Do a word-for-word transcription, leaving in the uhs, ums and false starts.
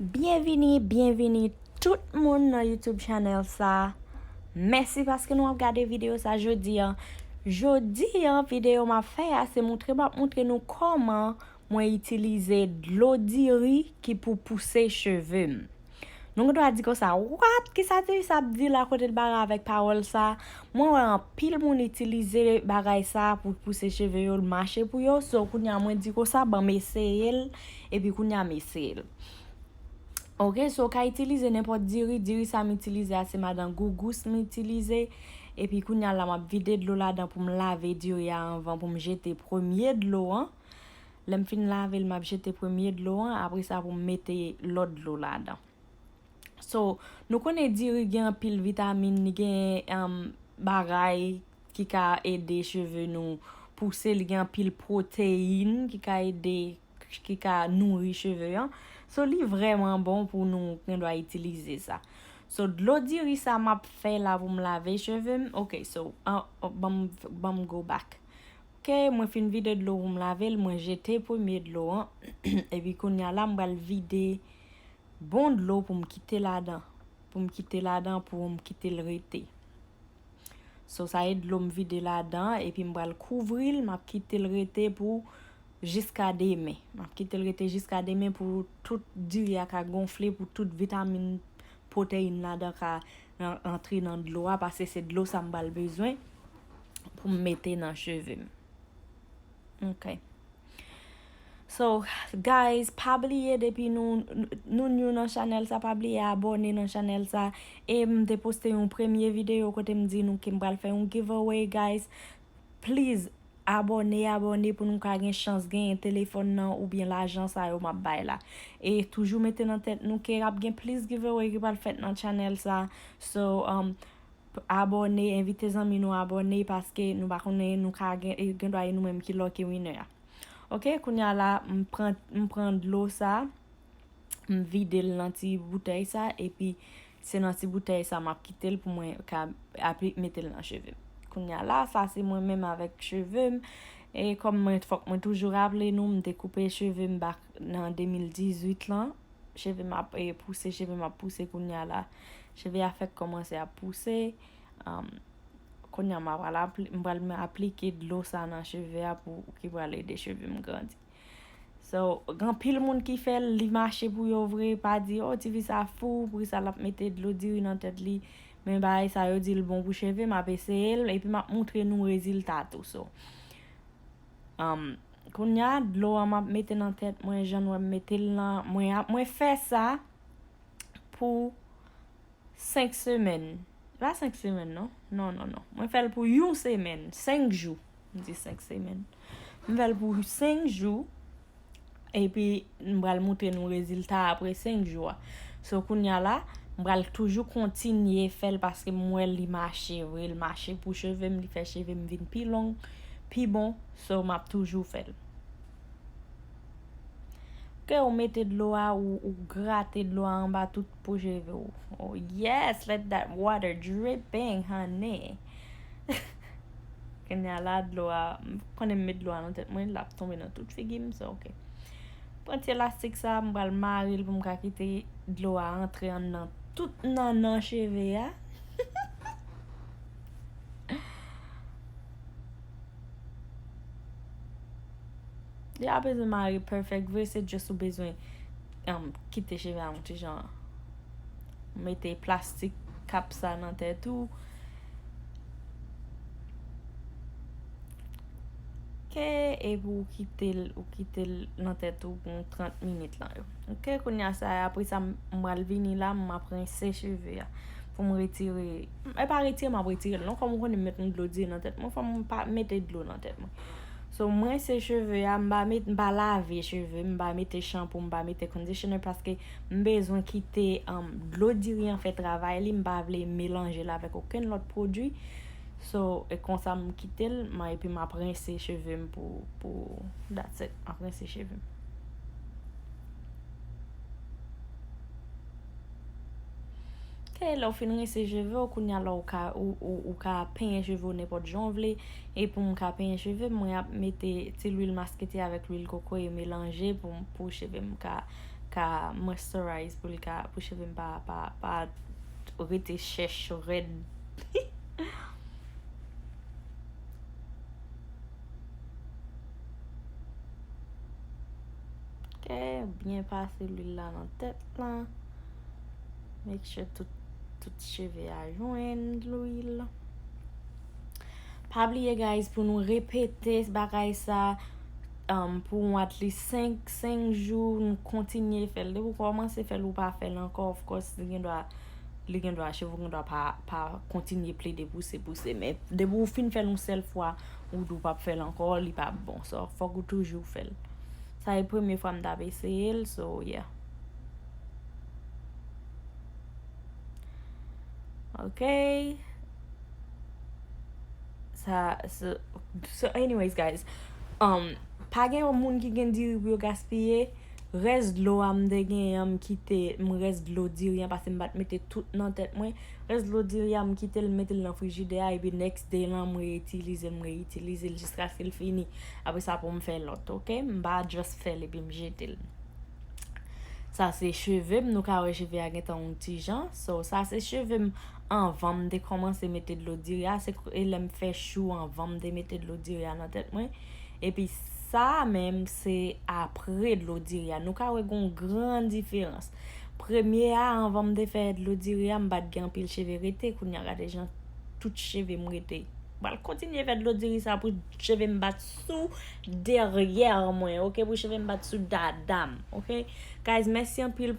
Byenvini, byenvini tout moun nan YouTube channel sa. Mèsi paske nou ap gade videyo sa jodi an. Jodi an, videyo m ap fè a se moutre, m ap moutre nou kòman mwen itilize dlo diri ki pou pouse cheve m. Nou gen dwa di konsa, "What? Kisa diri sa ap di la, kote l bare avèk pawòl sa?" Mwen wè anpil moun itilize bagay sa pou pouse cheve yo, l mache pou yo. So, kounye a mwen di konsa, "Ban m eseye l," epi kounye a m eseye l. Ok, so w ka itilize nenpòt diri. Diri sa m itilize a se madan Gougous m itilize. Epi kounye a la m ap vide dlo ladan pou m lave diri a anvan pou m jete premye dlo an. Lè m fin lave l, m ap jete premye dlo an, apre sa pou m mete lòt dlo ladan. So, nou konnen diri gen anpil vitamin, li gen, um, bagay ki ka ede cheve nou pouse, li gen anpil pwoteyin ki ka ede, ki ka nouri cheve an. So, li vrèman bon pou nou gen dwa itilize sa. So, dlo diri sa m ap fè la pou m lave cheve m. Ok, so, an, an, ban m, ban m go back. Ok, mwen fin vide dlo pou m lave l, mwen jete premye dlo an. Epi kounye a la, m pral vide bon dlo pou m kite ladan. Pou m kite ladan, pou m kite l rete. So, sa e dlo m vide ladan, epi m pral kouvri l, m ap kite l rete pou jiska demen. M ap kite l rete jiska demen pou tout diri a ka gonfle, pou tout vitamin, pwoteyin ladan ka ran-, rantre nan dlo a, paske se dlo sa m pral bezwen pou m mete nan cheve m. Ok. So, guys, pa bliye depi nou, nou new nan chanèl sa, pa bliye abòne nan chanèl sa. E m te poste yon premye videyo kote m di nou ke m pral fè yon giveaway, guys. Please, abòne, abòne pou nou ka gen chans genyen telefòn nan oubyen lajan sa yo m ap bay la. E toujou mete nan tèt nou ke ap gen plis giveaway ki pral fèt nan chanèl sa. So, um, abòne, envite zanmi nou abòne paske nou pa konnen nou ka gen, gen dwa e nou menm ki lucky winner a. Ok, kounye a la, m pran, m pran dlo sa, m vide l nan ti boutèy sa, epi se nan ti boutèy sa m ap kite l pou mwen ka apli-, mete l nan cheve m. Kounye a la, sa se mwen menm avèk cheve m. E kòm mwen, fòk mwen toujou raple nou, m te koupe cheve m back nan de mil dizuit lan. Cheve m ap, e, pouse, cheve m ap pouse kounye a la. Cheve a fèk kòmanse ap pouse. Um, kounye a m a pral apli-, m pral aplike dlo sa nan cheve a pou ki pral ede cheve m grandi. So, gen anpil moun ki fè l, li mache pou yo vre, pa di, "Oh, tifi sa fou, poukisa l ap mete dlo diri nan tèt li?" Men bagay sa yo di l bon pou cheve, m ap eseye l, epi m ap moutre nou rezilta tou. So, um, kounye a, dlo a m ap mete nan tèt mwen, jan nou wè m mete l lan, mwen ap, mwen fè sa pou senk semèn. Pa senk semèn, non. Non, non, non. Mwen fè l pou yon semèn, senk jou. M di senk semèn. M fè l pou senk jou. Epi, m pral moutre nou rezilta apre senk jou a. So, kounye a la, m pral toujou kontinye fè l paske m wè li mache vre. Li mache pou cheve m, li fè cheve m vin pi long, pi bon. So, m ap toujou fè l. Ke ou mete dlo a, ou, ou grate dlo a anba tout po cheve w. Oh yes, let that water dripping, honey. Kounye a la, dlo a, m konnen m met dlo a nan tèt mwen, l ap tonbe nan tout figi m, so ok. Pran ti elastik sa, m pral mare l pou m ka kite dlo a antre anndan tout nannan cheve a. Li pa bezwen mare perfect vre, se just ou bezwen, um, kite cheve a yon ti jan, mete plastik kap sa nan tèt ou. Ok, epi ou kite l, ou kite l nan tèt ou pou trant minit lan yo. Ok, kounye a sa, apre sa, m, m pral vini la, m ap rense cheve a. Pou m retire, e pa retire, m ap retire l non, kòm ou konnen m met yon dlo diri nan tèt mwen, fò m pa mete dlo nan tèt mwen. So, m rense cheve a, m pa met, m pa lave cheve, m pa mete shampoo, m pa mete conditioner paske m bezwen kite, um, dlo diri an fè travay li, m pa vle melanje l avèk okenn lòt pwodui. So, e konsa m kite l, m, epi m ap rense cheve m pou, pou, that's it, m ap rense cheve m. Ok, lè w fin rense cheve w, kounye a la w ka, ou, ou, ou ka penyen cheve w nenpòt jan w vle. E pou m ka penyen cheve m, mwen ap mete ti lwil masketi avèk lwil kokoye melanje pou, pou cheve m ka ka moisturize pou li ka, pou cheve m pa, pa, pa rete chèch rèd. Ok, byen pase lwil la nan tèt la. Make sure tout, tout cheve a jwenn lwil. Pa bliye, guys, pou nou repete bagay sa, um, pou at least senk, senk jou, nou kontinye fè l. Depi w kòmanse fè l, ou pa fè l ankò, of course, li gen dwa, li gen dwa, cheve w gen dwa pa, pa kontinye plede pouse, pouse. Men depi w fin fè l yon sèl fwa, ou di w p ap fè l ankò, li p ap bon. So, fòk ou toujou fè l. Sa e premye fwa m t ap eseye l, so, yeah. Ok. Sa, so, so anyways, guys, um, pa gen yon moun ki gen diri pou yo gaspiye. Rès dlo a m te genyen an, m kite, m rès dlo diri an, paske m pa t mete tout nan tèt mwen. Rès dlo diri a, m kite l, m mete l nan frijidè a, epi next day lan, m reyitilize l, m reyitilize l jiskaske l fini. Apre sa, pou m fè lòt, ok? M pa just fè l epi m jete l. Sa se cheve m, nou ka wè cheve a gentan yon ti jan. So, sa se cheve m anvan m te kòmanse mete dlo diri a. Se k-, e lè m fè chou anvan m te mete dlo diri a nan tèt mwen. Epi sa menm se apre dlo diri a. Nou ka wè gon gran diferans. Premye a, anvan m te fè dlo diri a, m pa t gen anpil cheve rete. Kounye a, gade jan tout cheve m rete. M pral kontinye fè dlo diri sa pou cheve m bat sou dèyè mwen, ok? Pou cheve m bat sou dada m, ok? Guys, mèsi anpil